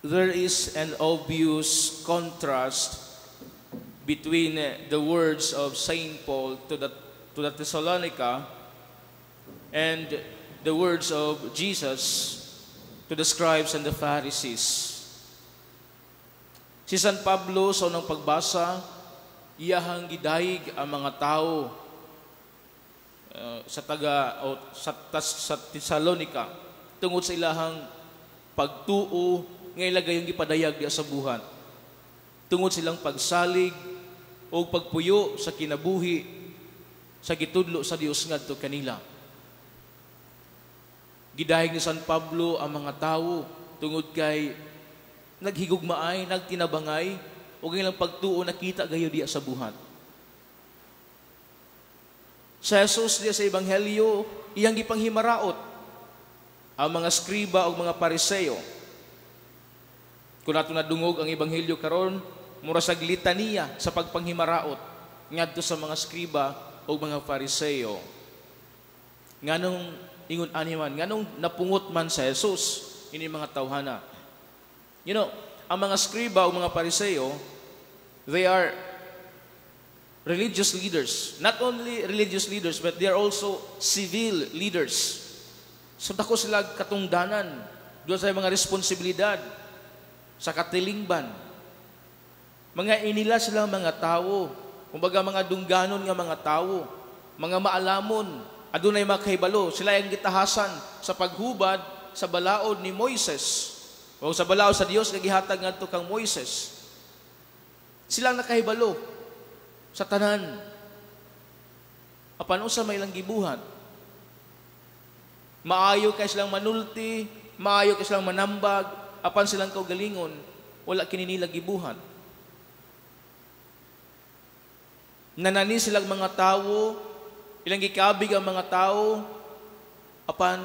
There is an obvious contrast between the words of Saint Paul to the Thessalonica and the words of Jesus to the scribes and the Pharisees. Si San Pablo, sa unang pagbasa, iyahang gidayeg ang mga tao sa taga o sa Thessalonica tungod sa ilahang pagtuo nga ila gayong gipadayag diya sa buhat. Tungod silang pagsalig o pagpuyo sa kinabuhi sa gitudlo sa Dios ngadto kanila. Gidayeg ni San Pablo ang mga tawo tungod kay naghigugmaay, nagtinabangay, ug ang ilang pagtuo nakita gayo diya sa buhat. Sa Jesus diya sa Ebanghelyo, iyang gipanghimaraot ang mga skriba o mga Pariseo. Kung ato nadungog ang Ebanghelyo karon, mura sa litaniya sa pagpanghimaraot ngadto sa mga skriba o mga Pariseo. Nganong ingon ani man, nganong napungot man sa Jesus ini mga tawhana? Ang mga skriba o mga Pariseo, they are religious leaders. Not only religious leaders, but they are also civil leaders. So dako sila katungdanan doon sa mga responsibilidad sa katilingban. Mga inila sila mga tao, kumbaga mga dungganon nga mga tao, mga maalamon, adunay makahibalo, sila ang gitahasan sa paghubad sa balaod ni Moises o sa balaod sa Dios nga gihatag ngadto kang Moises. Sila ang nakahibalo sa tanan. Apan unsa may ilang gibuhat? Maayo kay silang manulti, maayo kay silang manambag, apan silang kaugalingon, wala kini nila gibuhat. Nanani silang mga tawo, ilang gikabig ang mga tao, apan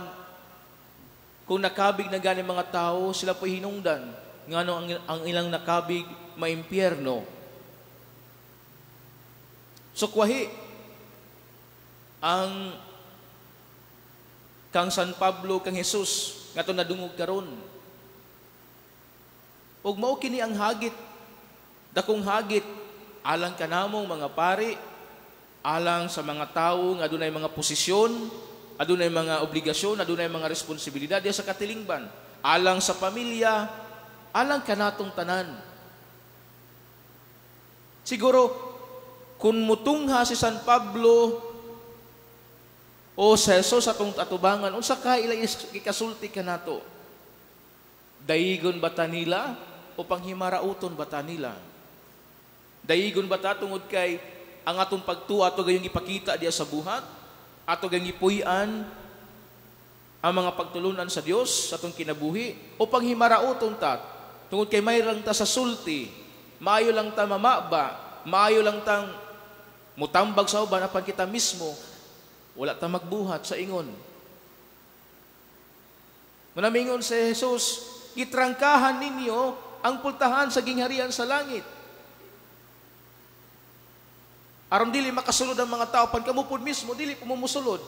kung nakabig na gani mga tao, sila po hinungdan ngano ang ilang nakabig maimpyerno. So kwahi ang kang San Pablo, kang Jesus nga to nadungog karon. Ug mao kini ang hagit, dakong hagit alang kanamong mga pari, alang sa mga tawo nga adunay mga posisyon, adunay mga obligasyon, adunay mga responsibilidad diya sa katilingban, alang sa pamilya, alang kanatong tanan. Siguro kung mutungha si San Pablo o sa Jesus atong atubangan, unsa ka ila ikasulti kanato? Daigon ba ta nila o panghimarauton ba ta nila? Daigon ba ta tungod kay ang atong pagtuo ato gayong ipakita diya sa buhat? Ato gayong ipuy-an ang mga pagtulunan sa Dios sa atong kinabuhi, o panghimarauton ta tungod kay may lang ta sa sulti, maayo lang ta mamaba, maayo lang tang mutambag sa uban, apan kita mismo wala ta magbuhat sa ingon. Munamingon si Jesus, "Gitrangkahan ninyo ang pultahan sa gingharian sa langit." Aron dili makasulod ang mga tao, pan kamupod mismo dili pumumusulod.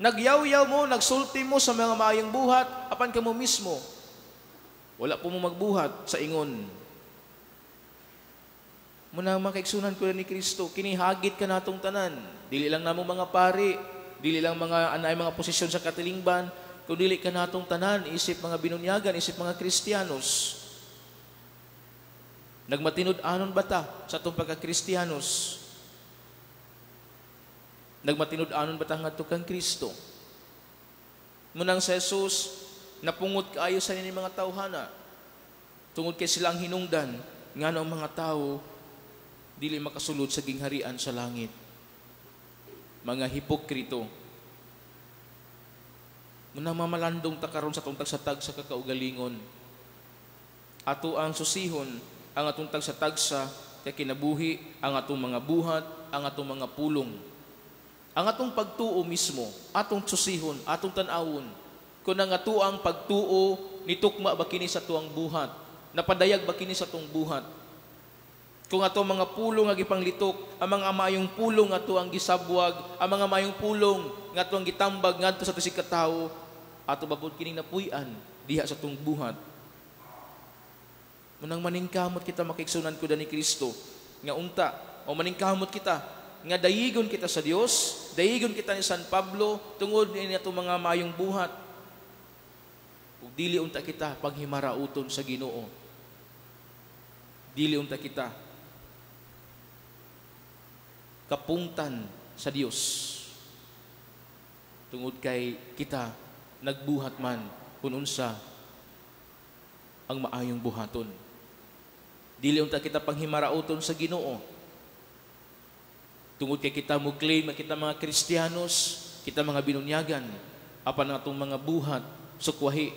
Nagyaw-yaw mo, nagsulti mo sa mga maayong buhat, apan kamo mismo wala po mo magbuhat sa ingon. Muna makaigsunan ko ni Kristo, kinihagit ka natong tanan. Dili lang namo mga pari, dili lang mga anay mga posisyon sa katilingban, kun dili ka natong tanan, isip mga binunyagan, isip mga Kristiyanos. Nagmatinud-anon ba ta sa atong pagka-Kristiyanos? Nagmatinud-anon ba ta ngadto kang Kristo? Munang sa Jesus, napungot kaayo sa nini mga tawhana. Tungod kay sila ang hinungdan, ngano ang mga tao dili makasulod sa gingharian sa langit. Mga hipokrito. Munang mamalandong ta karon sa atong tagsa-tagsa kakaugalingon. Ato ang susihon ang atong tagsa-tagsa kay kinabuhi, ang atong mga buhat, ang atong mga pulong. Ang atong pagtuo mismo, atong susihon, atong tan-awon. Kung ang ato ang pagtuo, nitukma ba kini sa tuang buhat? Napadayag ba kini sa tuang buhat? Kung ato mga pulong nga gipanglitok, ang mga maayong pulong nga ato ang gisabwag, ang mga maayong pulong nga ato ang gitambag ngadto sa tusig katawo, Ato ba pud kining napuy-an diha sa atong buhat? Munang maningkamot kita, mga kaigsuonan ko ni Kristo, nga unta o maningkamot kita nga dayigon kita sa Dios, dayigon kita ni San Pablo tungod ni atong mga maayong buhat. Ug dili unta kita paghimarauton sa Ginoo. Dili unta kita kapungtan sa Dios tungod kay kita nagbuhat man kung unsa ang maayong buhaton. Dili unta kita panghimarauton sa Ginoo tungod kay kita mo claim nga kita mga Kristiyanos, kita mga binunyagan, apan ang atong mga buhat sukwahi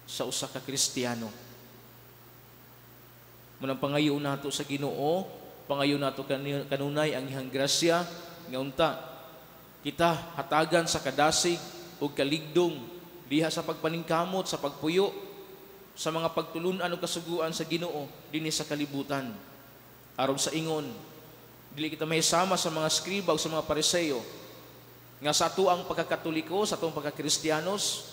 sa usa ka Kristiyano. Munang pangayo nato sa Ginoo, pangayo nato kanunay ang iyang grasya nga unta kita hatagan sa kadasig ug kaligdong diha sa pagpaningkamot, sa pagpuyo sa mga pagtulunan ug kasuguan sa Ginoo dinhi sa kalibutan. Aron sa ingon, dili kita mahisama sa mga skriba ug sa mga Pariseo nga sa atoang pagkakatoliko, sa atong pagkakristiyanos,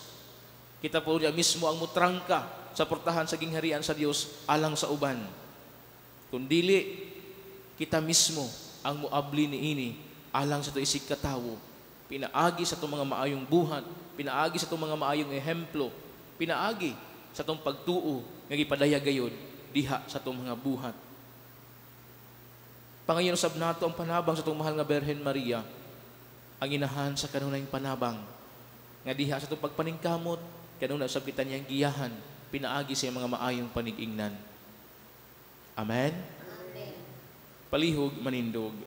kita po niya mismo ang mutrangka sa portahan sa gingharian sa Dios alang sa uban. Kundili kita mismo ang muabli niini alang sa ato isig katawo, pinaagi sa atong mga maayong buhat, pinaagi sa atong mga maayong ehemplo, pinaagi sa atong pagtuo nga gipadayag gayod diha sa atong mga buhat. Pangayon usab nato ang panabang sa atong mahal nga Berhen Maria, ang inahan sa kanunayng panabang, nga diha sa atong pagpaningkamot, kanunay usab kita niyang giyahan, pinaagi sa mga maayong panig-ingnan. Amen. Amen. Palihog manindog.